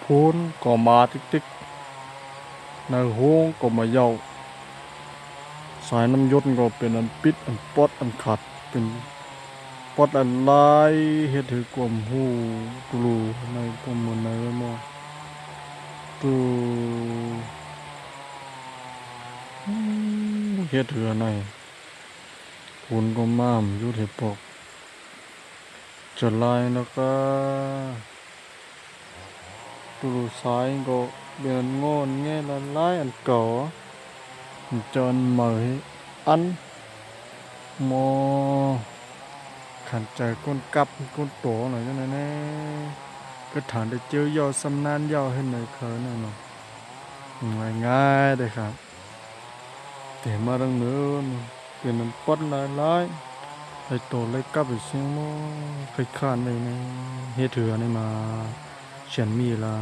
ຝົນກໍມາຕິກໆ ໃນໂຮງກໍມາເຍົາະ ສາຍນ້ຳຢົດກໍເປັນອັນປິດ ອັນປອດ ອັນຂາດ ເປັນປອດຫຼາຍໆ ເຮັດໃຫ້ກວມຮູຕູໃນພວກເມືອງໃນເວີຍໝໍ້ ຕູ ເຮັດເຮືອໃນ ຝົນກໍມາ ມັນຢຸດເຮັດປອກ ຈະຫຼາຍແລ້ວກະ ຕູສາຍກໍເປັນອັນງໍແງຫຼາຍໆ ອັນເກົ່າ ມັນຈະອັນໃໝ່ ອັນ ໝໍ ຂັນໃຈກົ້ນກັບກົ້ນໂຕໜ້ອຍຈັ່ງໃດແນ່ ກະຖາງໄດ້ເຈີເຍົາຊຳນານເຍົາເຮັດໃນເຄີນນັ້ນເນາະ ງ່າຍໆເດ້ຄັບ ແຕ່ມາທາງເນີນ ເປັນອັນປອດຫຼາຍໆ ໄລ່ໂຕໄລ່ກັບໄປຊຽງໝໍ ໄຂ້ຄານໄດ້ແນ່ ເຮັດເຮືອໃນມາ ຊຽນມີລະ